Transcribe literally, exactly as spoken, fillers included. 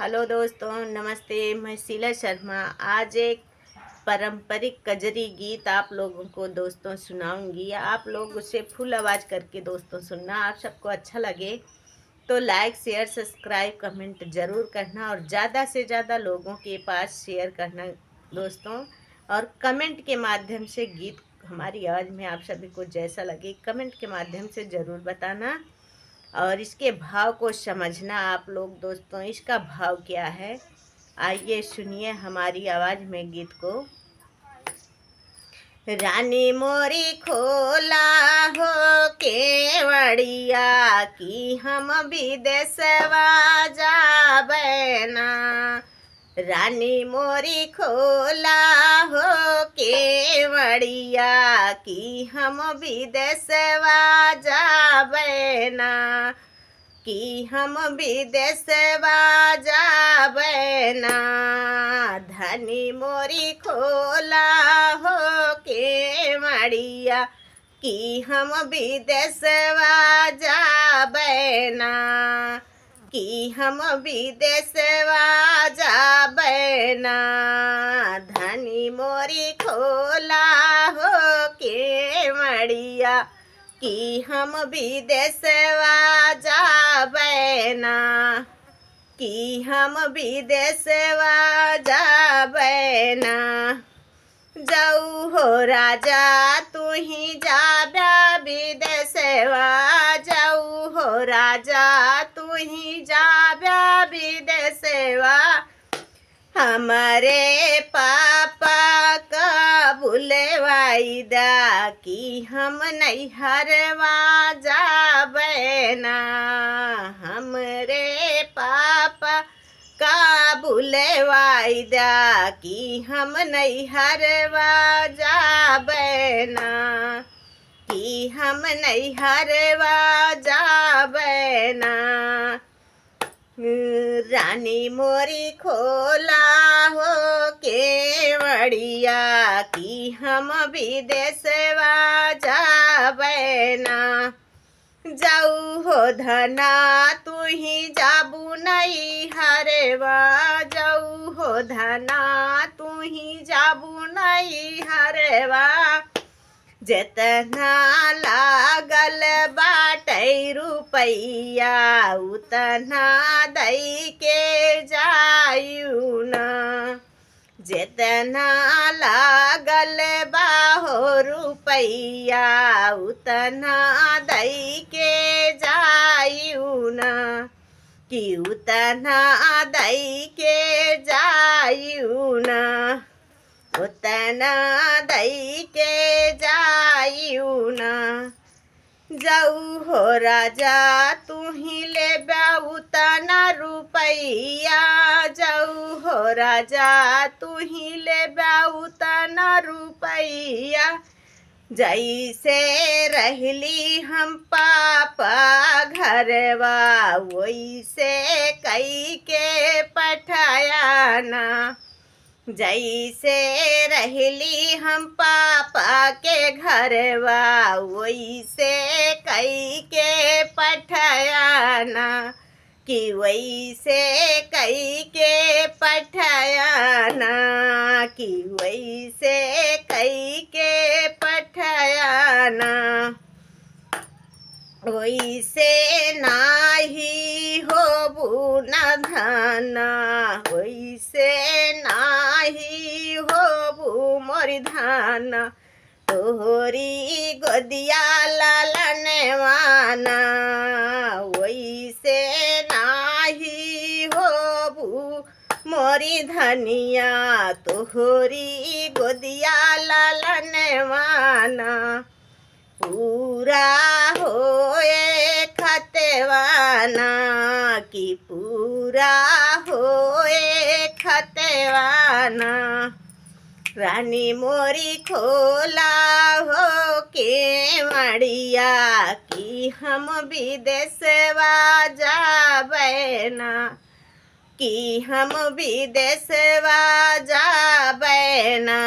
हेलो दोस्तों, नमस्ते, मैं शीला शर्मा। आज एक पारंपरिक कजरी गीत आप लोगों को दोस्तों सुनाऊंगी। आप लोग उसे फुल आवाज़ करके दोस्तों सुनना। आप सबको अच्छा लगे तो लाइक, शेयर, सब्सक्राइब, कमेंट ज़रूर करना और ज़्यादा से ज़्यादा लोगों के पास शेयर करना दोस्तों। और कमेंट के माध्यम से गीत हमारी आवाज़ में आप सभी को जैसा लगे, कमेंट के माध्यम से ज़रूर बताना और इसके भाव को समझना आप लोग दोस्तों। इसका भाव क्या है, आइए सुनिए हमारी आवाज़ में गीत को। रानी मोरी खोला हो केवड़िया कि हम विदेशवा जाबे ना। रानी मोरी खोला हो केवड़िया कि हम विदेशवा जाबे ना, कि हम विदेशवा जाबे ना। धनी मोरी खोला हो केवड़िया कि हम विदेशवा जाबे ना, कि हम विदेशवा जाबे ना। धनी मोरी खोला हो केवड़िया कि हम विदेशवा जाबे ना, कि हम विदेशवा जाबे ना। जाऊ हो राजा तू ही जाब्या विदेशवा, जाऊ हो राजा तू ही जाब्या विदेशवा। हमरे पापा का बुलवाई दा कि हम नैहरवा जाबे ना। हमरे पापा का बुलवाई दा कि हम नैहरवा जाबे ना, कि हम नैहरवा जाबे ना। रानी मोरी खोला हो केवड़िया कि हम विदेशवा जाबे ना। जाऊ हो धना तू ही जाबू नैहरवा, जाऊ हो धना तू ही जाबू नैहरवा। जेतना लागल बाटै रुपैया उतना दई के जायू ना। जेतना लागल बा हो रुपैया उतना दई के जायू ना, कि उतना दई के जायू ना, उतना दई के जायू ना। जाऊ हो राजा तू ही लेब्या उतना रुपैया, जाऊ हो राजा तू ही लेब्या उतना रुपैया। जैसे रहली हम पापा घरवा वैसे कई के पठाया ना। जैसे रहली हम पापा के घरवा वैसे कई के पठाया ना, कि वैसे कई के पठाया ना, कि वैसे कई के पठाया ना। ओइसे नाही होबू न धन, ओइसे नाही होबू मोर धन। तोहरी गोदिया ललनवाना, ओइसे नाही होबू मोरी धनिया। तोहरी गोदिया ललनवाना। पूरा होए खतवाना, कि पूरा होए खतवाना। रानी मोरी खोला हो केवड़िया, कि हम विदेशवा जाबे ना, कि हम विदेशवा जाबे ना।